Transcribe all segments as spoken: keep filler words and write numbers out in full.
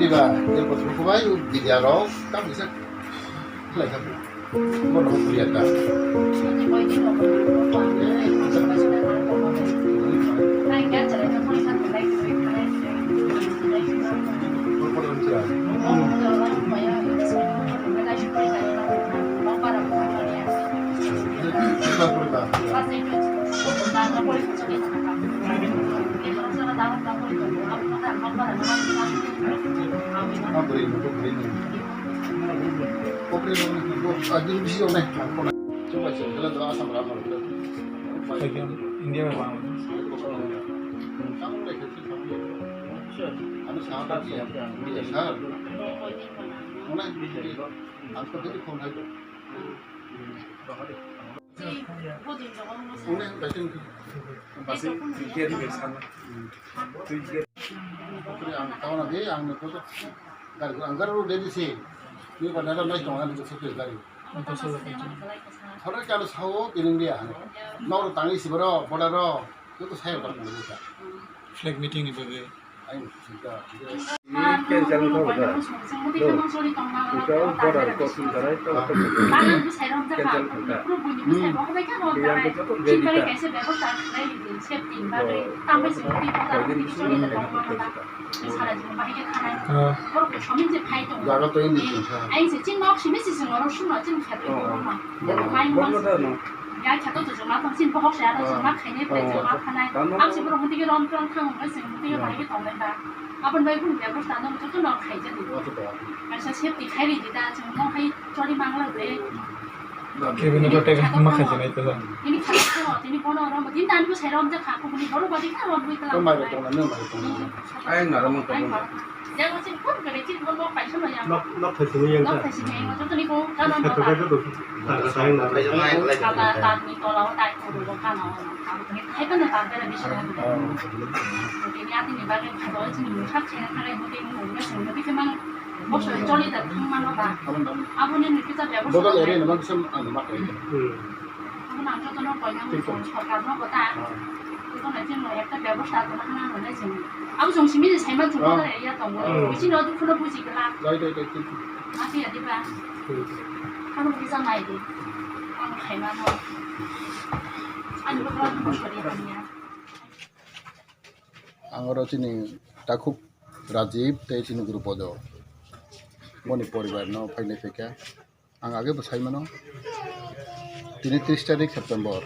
Iba, dia ko suku bai, video rok, kam bisa. Lai ka. Mo no kuya ka. India में Bangladesh. Ang tao na di, ang nokho gari ang gari ready se. Ni ba dada nai tong ani se gari. Thore kalo sao kining dia. Noro tangi sibaro bodaro. Joto sayo tong ani ta. Flag meeting ni bagwi. Cancel wngkha wngkha. Wngkha border crossing jarai to. Cancel wngkha. Yang joto ready ta. Kailaina jaga to ini sih. Borok no da no. Ya khato to joma tong sin bohok se aro joma khainai bai joma khanai. Ang se borok hwnti khe rom tong thang hwnba se hwnti khe bai khe tong lai ba. Aboni bai bun bebostha no joto no khaijak di. Kaisa safety khai ri di da, chwng no hai chori mangla ble. Kebini to tega ma khaijak nai to. Ini khato to, ini bono rom, ini dan ko sai rom jak kha, ko bini bono badi kha rom bui tla. Mai tong na, mai tong na. Ai ngara mo tong. Jago chini phone kare chini phone nok paisa maya. Nok, nok thaisini yang ka. Nok thaisini yang ka. Joto ni ko kanan nok. Kata, kata ni tola o tai ko ro kana o. Abo ni hai kana ta kana bisi. Ni ati ni bagwi khado chini muthak chini khare hote ni ungna sungna bisi mang. Boso choli da thang mano ba. Abo ni ni kita bebo. Bodol area ni mang sem ano mak. Abo nang joto no koi nang sorkar no kota. Joto no chini ekta bebosta ko na hana no le chini. Abo jong simi ni saima jong ko area tongo. Bisi no dukhu no buji kala. Dai, dai, dai, dai. Ati ati ba. Ano bisa mai di. Ano khai ma no. Ani ba ba mo sori hamya. Ang oro chini takhuk Rajiv tei chini guru Podo. Boni poribar no phainai phaikha. Ang age bo sai mano. Tini tris tarik September.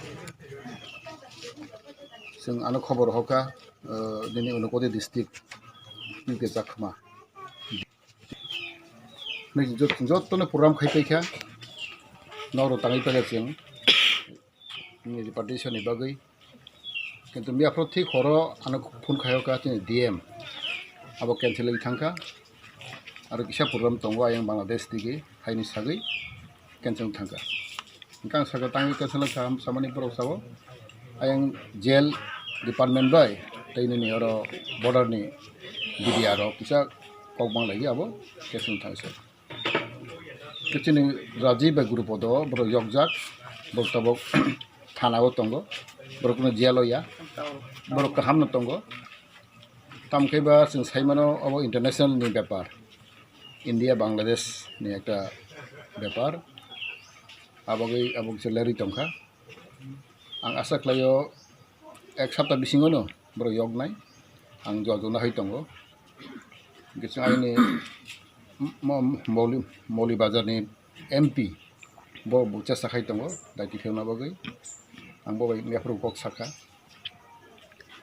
Chwng ano khobor hoka, eh, nini Unakoti district, U K Chakma. Nini jot-, jotono program khai paikha, noro tangwi paikha chwng, nini repatriation ni bagwi. Kintu miyaphro thik horo ano phone khaio ka chini D M, abo cancel wngwi thangkha, aro kisa program tongo ayang Bangladesh digi haini sagwi. Cancel thangkha. Hwnkhe ang sakha tangwi cancel wngkha samani borok sao. Ayang jail department bai tei nini oro border ni B D R rok kisa kok bang lagi abo cancel thangsa. Khe chini Rajiv bai group o do borok yokjak, borok tabok thana o tongo, borok no jail o ya, borok kaham no tongo. Tamo khe ba chwng sai mano obo international ni bepar, India Bangladesh ni ekta bepar, abogwi abo kisa lerwi tongkha. Ang asa khlaio ek sapta bisingono borok yoknai, ang jojona hai tongo. Hwnkhe chwng aini mo-, Moli-, Moli Bazar ni M P bo bucha sakhai tongo, daiti khemna bagwi. Ang bo bai yaphuru kok sakha.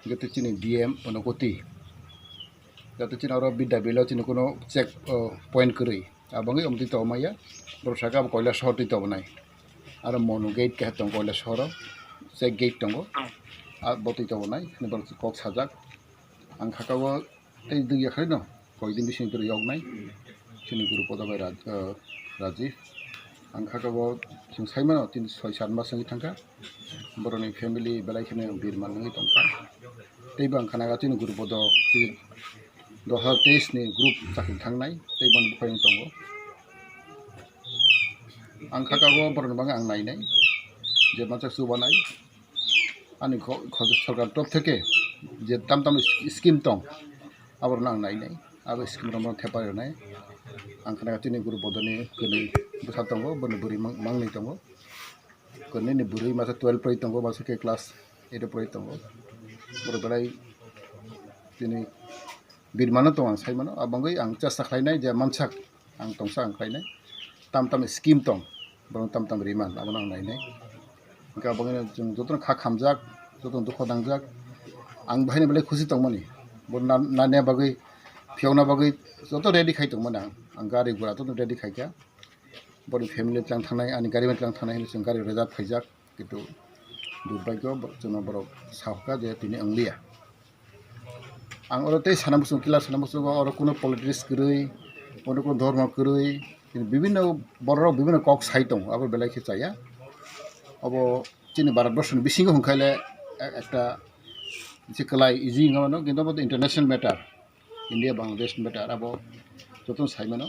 Hwnkhe chini D M Unakoti. Jate chini oro bidya bilo chini kuno check, o, point kwrwi. Abangwi omtwi tongmaya. Borok saka abo Koilashahar twi tongmani. Aro Monu gate keha tongo Koilashahar o. Check gate tongo. Abo twi tongmani. Hwnwi borok kok sajak. Ang khakao tei dui yakhai no. Koidin bising twi yoknai. Chini guru Podo bai Raj-, eh, Rajiv. Ang khakao chwng saimano tin soi sat mas wngwi thangkha. Borokni family belai kheno birman wngwi tongkha. Tei bo ang khana chini guru Podo tei dos hajar teis ni group chakri thangnai tei bono bukhai wng tongo. Ang khakao borokni bagwi ang nainai je masa chubanai. Ani kho-, kho-, sorkar top theke je tam tam scheme tong, aborokno ang nainai. Abo scheme rok no thepai rwnai. Ang khna chini guru bodoni kwnwi bwsa tongo, boni bwrwi mang-, mangni tongo. Kwnwi ni bwrwi masa twelve pori tongo, masa khe class eight pori tongo. Borok belai chini birmano tong ang sai mano, abangwi ang chesta khlainai je mansak ang tongsa ang khlainai. Tam tam scheme tong, borok tam tam riman, abono ang nainai. Hingke abangwino chwng jotono kha khamjak, jotono dukho nangjak. Ang bahaino belai khusi tongmani. Bo na-, nani bagwi, phiyokna bagwi joto ready khai tongmani ang. Ang gari gura joto ready khaikha. Boni family tlang thangnai, ani gari bai tlang thangnai hinwi chwng gari reserve khaijak. Kintu durbhagyo bo-, chwngno borok sahoka je tini wngliya. Ang oro tei sana muchung, kila sana muchungo oro kuno politics kwrwi, oro kuno dhormo kwrwi, bibinno borok bibinno kok sai tongo, abo belai khe chaya. Abo chini Bharat borso ni bisingo hwnkhaile e-, ekta se kwlai easy wngmano, kintu abo international matter, India Bangladesh matter, abo jotono sai mano,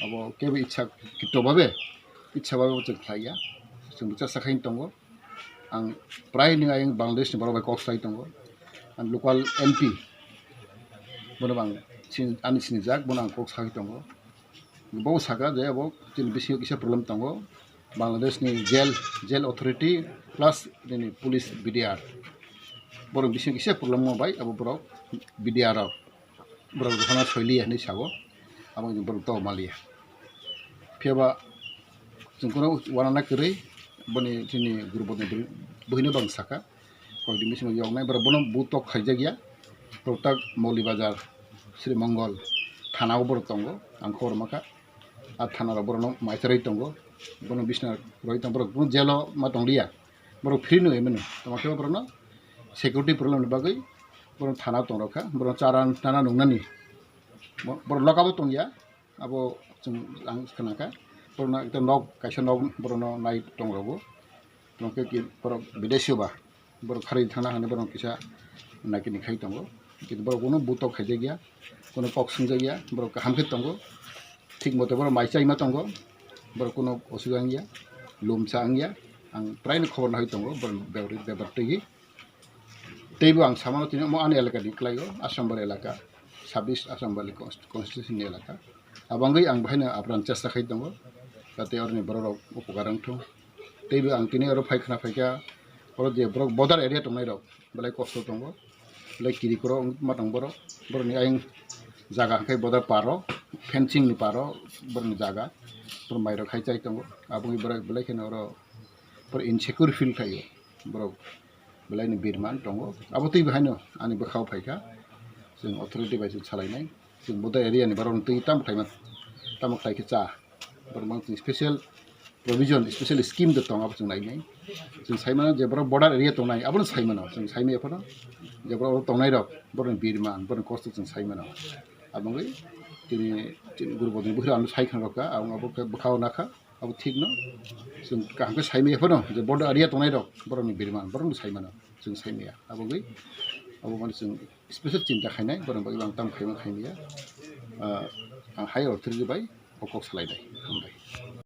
abo kebo ichha kito babe, ichha babe bo chwng khlaiya, chwng bwsa sakhaini tongo. Ang prai ni ayang Bangladesh ni borok bai kok sai tongo. Ang local M P bono bang sin-, ani sinijak, bono ang kok sai tongo. Bo saka je abo chini bisingo kisa problem tongo. Bangladesh ni jail, jail authority plus nini police B D R. Borok bisingo kisa problem mo bai abo borok B D R rok. Borok rohorna soiliya hinwi sago, abo wngkhe borok tongmaliya. Phiyaba chwng kheno uanana kwrwi, boni chini guru bodoni bwrwi, buhino bang saka, koikni bisingo yoknai, borok bono butok khaijakya, Loktak, Moulibajar, Sri Mongol, thanao borok tongo, ang khobor mankha. A thanarok borokno maicharwi tongo, bono bisna rwi tongo, borok bono jailo ma tongliya, borok free no emeno, tamo khe borokno security problem ni bagwi borok thana tongrokha, borok chara nana nungnani, bo-, borok lokabo tongya, abo chwng ang khnakha, borokno ekta nok, kaisa nok borokno nai tongrogo, tamo khe ki borok bidesio ba, borok kharwi thangna hwnwi borok kisa naikini khai tongo, kintu borok bono butok khaijakya, bono kok swngjakya, borok kaham khe tongo, thik mote borok mai chaima tongo, borok kuno osubida wngya, lum cha wngya, ang praino khobor nahai tongo, borok bebari-, bebar twi. Teibo ang samano tini omo ani elakani kwlaio, Asambari elaka, sabbish Asambari const-, constituency ni elaka. Abo wngwi ang bahaino apran chesta khai tongo, jate oroni bororok upokar wngthung. Teibo ang tini oro phai khna phaikha, oro je borok border area tongnairok belai kosto tongo, belai kirikorok wngma tong borok, borokni ayang jaga hwnkhe border paro, fencing ni paro borokni jaga, borok mairok khai chai tongo, abo wngwi borok belai kheno oro borok insecure feel khlaio, borok belaini birman tongo. Abo twi bahaino ani bwkhao phaikha, chwng authority bai chwng salainai, chwng border area ni borokno twi tamo khlaima, tamo khlai khe cha, borok mang chwng special provision, special scheme de tong, abo chwng nainai. Chwng sai mano je borok border area tongnai, abono sai mano, chwng sai maya phano je borok oro tongnairok, borokni birman, borokni kosto chwng sai mano. Abo wngwi tini, tini guru bodoni bukhirok ano sai khna rwkha, ang abo khe bwkhao nakha. Abo thik no, chwng kaham khe sai maya phano je border area tongnairok borokni birman, borokno sai mano, chwng sai maya. Abo wngwi abo mani chwng special chinta khainai, borokni bagwi ang tamo khaima khaimaya. Ah, ang higher authority bai o kok salainai. Hambai.